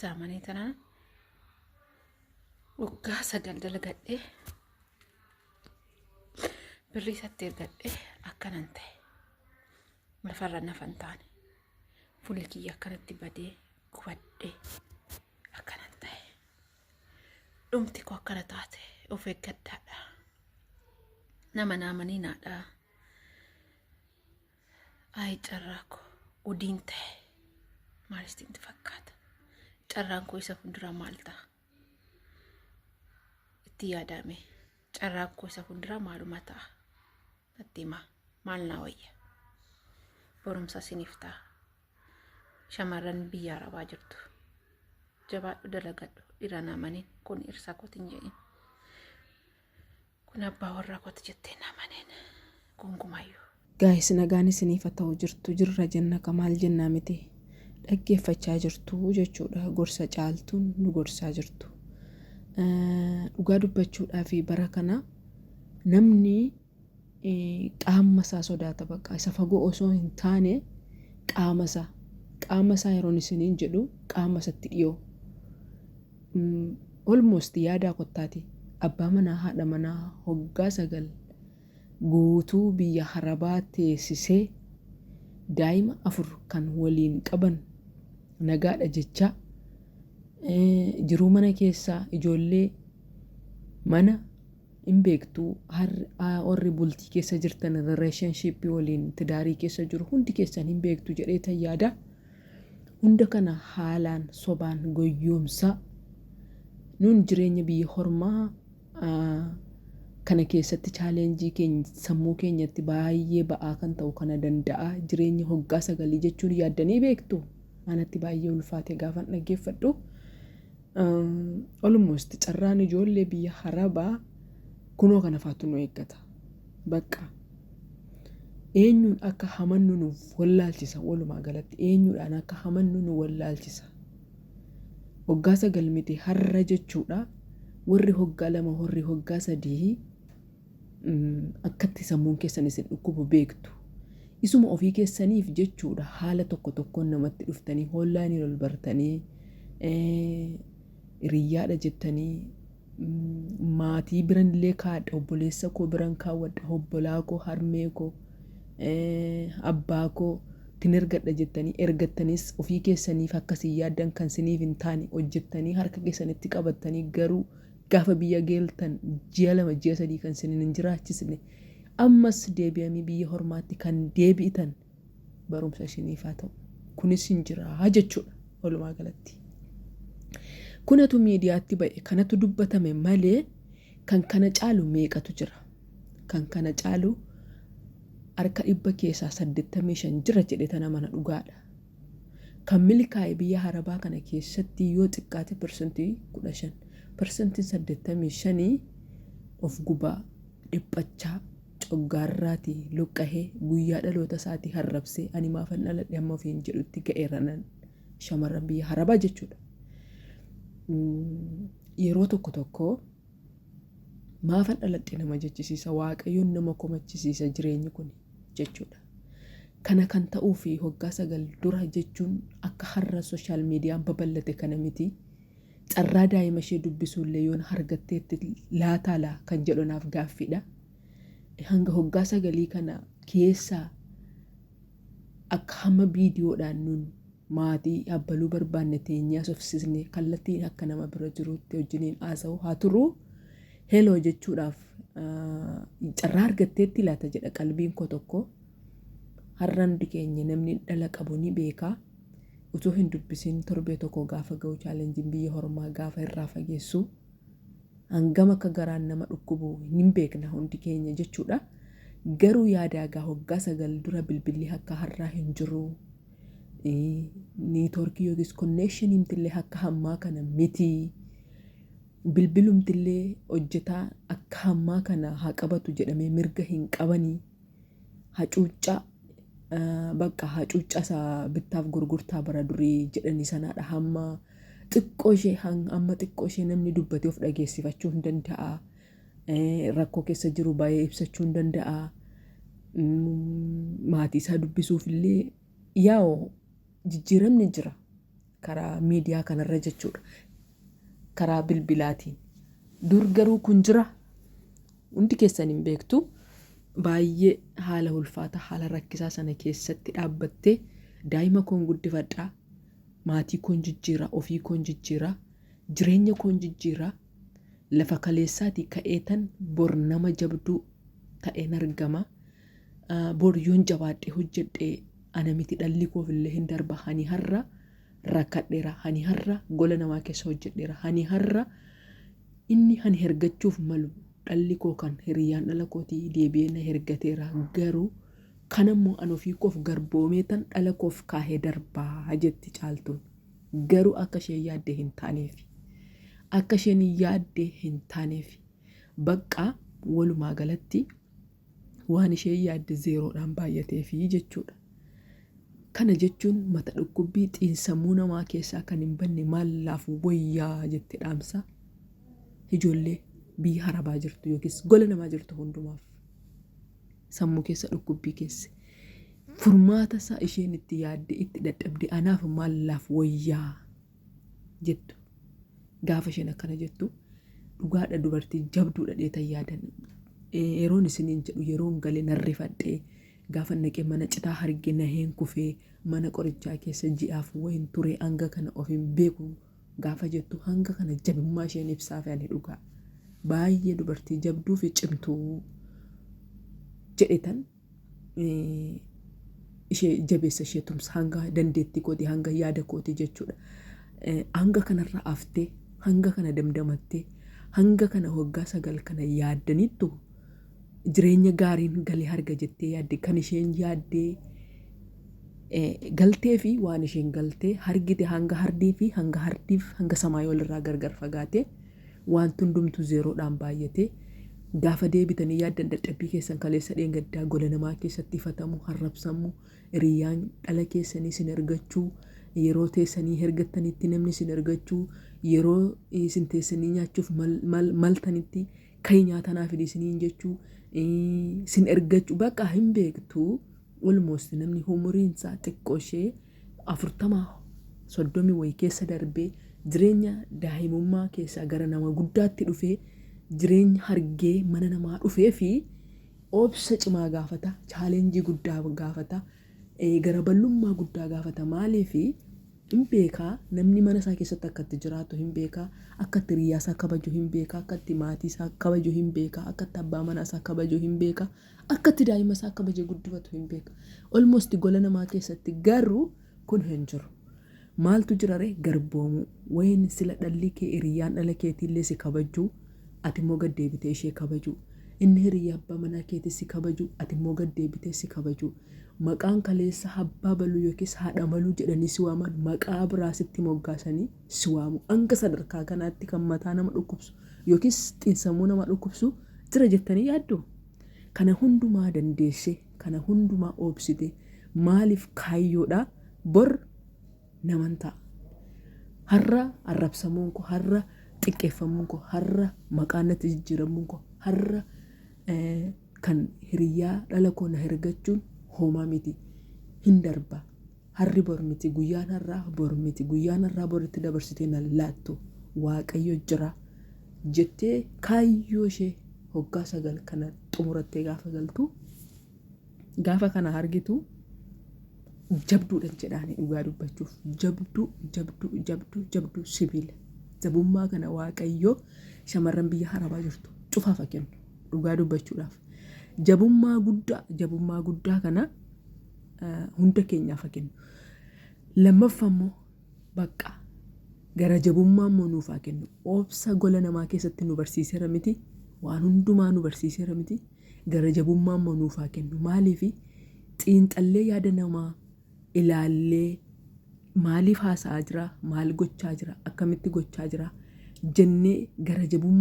Saamanii tanaan waggaa 9 dalagadhee birrii isatti ergadhee akkanan ta'e. Lafarra nafa hin taane. Fuulli kiyya akkanatti badee gubadhee akkanan ta'e. Dhumti koo akkana taate of eeggadhaadha. Nama naamaniinaadha. Ayi carraa koo gudiin ta'e maal isinitti fakkaata? Carraan koo isa fuulduraa maal ta'a? Itti yaadame carraan koo isa fuulduraa maaluma ta'a? Natti himaa maal naa wayya? Barumsa isiniif ta'a. Shamarran biyya arabaa jirtu. Jabaadhu dalagadhu dhiira namaniin kun dhirsa kootiin jedhin. Kun abbaa warraa kooti jettee namaneen gonkumayyuu. Guys nagaan isiniif haa ta'u jirtu jirra jenna ka maal jennaa miti dhaggeeffachaa jirtu jechuudha gorsa caaltuun nu gorsaa jirtu. Dhugaa dubbachuudhaa fi bara kana namni qaama isaa sodaata bakka isa fagoo osoo hin taane qaama isaa qaama isaa yeroon isiniin jedhu qaama isatti dhiyoo Almost yaadaa kottaati abbaa manaa haadha manaa hoggaa 9 guutuu biyya harabaa teessisee daa'ima 4 kan waliin qaban nagaadha jechaa jiruu mana keessaa ijoollee mana hin beektu warri bultii keessa jirtan relationship waliin tidaarii keessa jiru hundi keessan hin beektu jedhee tan yaada. Hunda kana haalaan sobaan goyyoomsaa nuun jireenya biyya hormaa kana keessatti chaaleenjii keenya sammuu keenyatti baay'ee ba'aa kan ta'u kana danda'a jireenya hoggaa sagalii jechuun yaaddanii beektu anatti baay'ee ulfaate gaafan dhaggeeffadhu. Almost carraan ijoollee biyya harabaa kunoo kana faatu nu eeggata. Bakka eenyuun akka hamannu nu wallaalchisa walumaa galatti eenyuudhaan akka hamannu nu wallaalchisa. Hoggaa 9 miti har'a jechuudha warri hoggaa 2 warri hoggaa 3 akkatti sammuun keessan isin dhukkubu beektu. Isuma ofii keessaniif jechuudha haala tokko tokkoon namatti dhuftanii hoonlaayiniin ol bartanii hiriyyaadha jettanii maatii biran illee kaadha obboleessa koo biran kaawwadha obbolaa koo harmee koo abbaa koo tin ergadha jettanii ergattanis ofii keessaniif akkasii yaaddan kan siniif hin taane hojjettanii harka keessanitti qabattanii garuu gaafa biyya geeltan ji'a 2 ji'a 3 kan sinin hin jiraachisne ammas deebi'amii biyya hormaatti kan deebi'itan barumsa isiniif haa ta'u. Kunis hin jira jechuudha walumaa galatti. Kunatu miidiyaatti ba'e kanatu dubbatame malee kan kana caalu meeqatu jira. Kan kana caalu harka dhibba keessaa 85 jira jedhe tana mana dhugaadha. Kan milkaa'e biyya harabaa kana keessatti yoo xiqqaate persentii 15. Persentiin 85 of gubaa dhiphachaa coggaarraatii luqqahee guyyaa dhaloota isaatii harrabsee ani maafan dhaladhe amma ofiin jedhutti ga'eera nan shamarran biyya harabaa jechuudha. Yeroo tokko tokko maafan dhaladhe nama jechisiisa waaqayyoon nama komachisiisa jireenyi kun jechuudha. Kana kan ta'uu fi waggaa 9 dura jechuun akka har'a sooshaal miidiyaan babal'ate kana miti. Carraa daa'ima ishee dubbisuullee yoon argatteetti laataa laa kan jedhu naaf gaaffiidha. Hanga hoggaa sagalii kana keessaa akka hamma viidiyoodhaan nun maatii abbaluu barbaanne teenyee haasofsiisne kallattiin akka nama bira jiruutti wajjiniin haasa'u haa turu. Heloo jechuudhaaf carraa argatteetti laata jedha qalbiin koo tokko. Har'a hundi keenya namni dhala qabu ni beeka. Utuu hin dubbisin torbee tokko gaafa ga'u chaalenjiin biyya hormaa gaafa irraa fageessu hangam akka garaan nama dhukkubu hin beekna hundi keenya jechuudha. Garuu yaadaa gaa waggaa 9 dura bilbilli akka har'aa hin jiru. Niitoorkii yookiis konneekshiniimtillee akka hammaa kana miti. Bilbilumtillee hojjetaa akka hammaa kana haa qabatu jedhamee mirga hin qabanii. Hacuuccaa bakka hacuuccaa isa bittaaf gurgurtaa bara durii jedhanii sanaadha. Hamma xiqqoo ishee hamma xiqqoo ishee namni dubbatee of dhageessifachuu hin danda'a. Rakkoo keessa jiru baay'ee ibsachuu hin danda'a. Maatii isaa dubbisuuf illee yaa'u jijjiiramni jira. Karaa miidiyaa kanarra jechuudha. Karaa bilbilaatiin. Dur garuu kun jira. Hundi keessan hin beektu. Baay'ee haala ulfaataa, haala rakkisaa sana keessatti dhaabbattee daa'ima koon guddifadhaa, maatii koon jijjiiraa, ofii koon jijjiiraa, jireenya koon jijjiiraa, lafa kaleessaatii ka'eetan bor nama jabduu ta'een argama. Bor yoon jabaadhee hojjedhee ana miti dhalli koof illee hin darba. Ani har'a rakkadheera, ani har'a gola namaa keessa hojjedheera, ani har'a inni ani hergachuuf malu dhalli koo kan hiriyyaan dhala kootii deebi'ee na hergateera, garuu kanammoo an ofii koof garboomee tan dhala koof kaahee darbaa jetti Caaltuun. Garuu akka isheen yaadde hin taaneef. Akka isheen yaadde hin taaneef. Bakka walumaa galatti waan isheen yaadde zeeroodhaan baay'ateefi jechuudha. Kana jechuun mata dhukkubbii xiinsammuu namaa keessaa kan hin banne maal laaf wayyaa jette dhaamsa ijoollee biyya harabaa jirtu yookiis gola namaa jirtu hundumaaf. Sammuu keessa dhukkubbii keesse. Furmaata isaa isheen itti yaadde, itti dadhabde, anaaf maal laaf wayyaa jettu. Gaafa isheen akkana jettu dhugaadha, dubartii jabduudha dheetan yaadan. Yeroon isiniin jedhu yeroon galee narrifadhee gaafa naqee mana citaa harge naheen kufee mana qorichaa keessa ji'aaf wayin ture, hanga kana of hin beeku gaafa jettu hanga kana jabummaa isheen ibsaa fi ani dhugaa baay'ee dubartii jabduu fi cimtuu jedhetan ishee jabeessa, ishee tumsa hanga dandeettii kootii, hanga yaada kootii jechuudha. Hanga kanarra haftee, hanga kana damdamattee, hanga kana waggaa 9 kana yaaddaniittu jireenya gaariin galee harga jettee yaadde, kan isheen yaaddee galtee fi waan isheen galtee hargite hanga hardii fi hanga hardiif hanga samaayii walirraa gargar fagaatee, wanti hundumtuu zeeroodhaan baay'atee, gaafa deebitanii yaaddan dadhabbii keessan kaleessa dheengaddaa gola namaa keessatti ifatamu, harrabsamuu, hiriyyaan dhala keessanii isin ergachuu, yeroo teessanii ergattanitti namni isin ergachuu, yeroo isin teessanii nyaachuuf maltanitti kai nyaata naa fidi isiniin jechuu, isin ergachuu, bakka hin beektu. Almost namni umuriin isaa xiqqoo ishee 40 30 wayii keessa darbee jireenya daa'imummaa keessaa gara nama guddaatti dhufee jireenya hargee mana namaa dhufee fi obsa cimaa gaafata, challenge guddaa gaafata, gara bal'ummaa guddaa gaafata. Maaliifi hin beekaa, namni mana isaa keessatti akka itti jiraatu hin beekaa, akka itti hiriyyaa isaa kabaju hin beekaa, akka itti maatii isaa kabaju hin beekaa, akka itti abbaa manaa isaa kabaju hin beekaa, akka itti daa'ima isaa kabaje guddifatu hin beeka. Almost gola namaa keessatti garuu kun hin jiru. Maaltu jira ree? Garboomuu. Wayin sila dhalli kee hiriyyaan dhala keetiillee si kabajuu, ati immoo gad deebitee ishee kabajuu. Inni hiriyyaa abbaa manaa keetii si kabajuu, ati immoo gad deebitee si kabajuu. Maqaan kaleessa abbaa baluu yookiis haadha maluu jedhanii si waaman maqaa biraa sitti moggaasanii si waamu. Hanga sadarkaa kanaatti kan mataa nama dhukkubsu yookiis xiinsammuu nama dhukkubsu jira jettanii yaaddu? Kana hundumaa dandeessee, kana hundumaa obsite, maaliif? Kaayyoodha. Bor naman ta'a. Har'a arrabsamuun koo, har'a xiqqeeffamuun koo, har'a maqaan natti jijjiiramuun koo, har'a kan hiriyyaa dhala koo na hergachuun homaa miti. Hin darba. Harri bor miti, guyyaan har'aa bor miti, guyyaan har'aa boritti dabarsitee na laattu. Waaqayyo jira jettee kaayyoo ishee waggaa 9 kana xumurattee gaafa galtu, gaafa kana argitu, jabduudha jedhaani. Dhugaa dubbachuuf jabduu, jabduu, jabduu, jabduu sibiila. Jabummaa kana Waaqayyo shamarran biyya harabaa jirtu cufaaf haa kennu. Dhugaa dubbachuudhaaf jabummaa guddaa, jabummaa guddaa kana hunda keenyaaf haa kennu. Lammaffaa immoo bakka gara jabummaa immoo nuuf haa kennu. Obsa gola namaa keessatti nu barsiiseera miti, waan hundumaa nu barsiiseera miti, gara jabummaa immoo nuuf haa kennu. Maaliifi xiinxallee yaada namaa ilaallee, maaliif haasa'aa jira, maal gochaa jira, akkamitti gochaa jira jennee gara jabummaa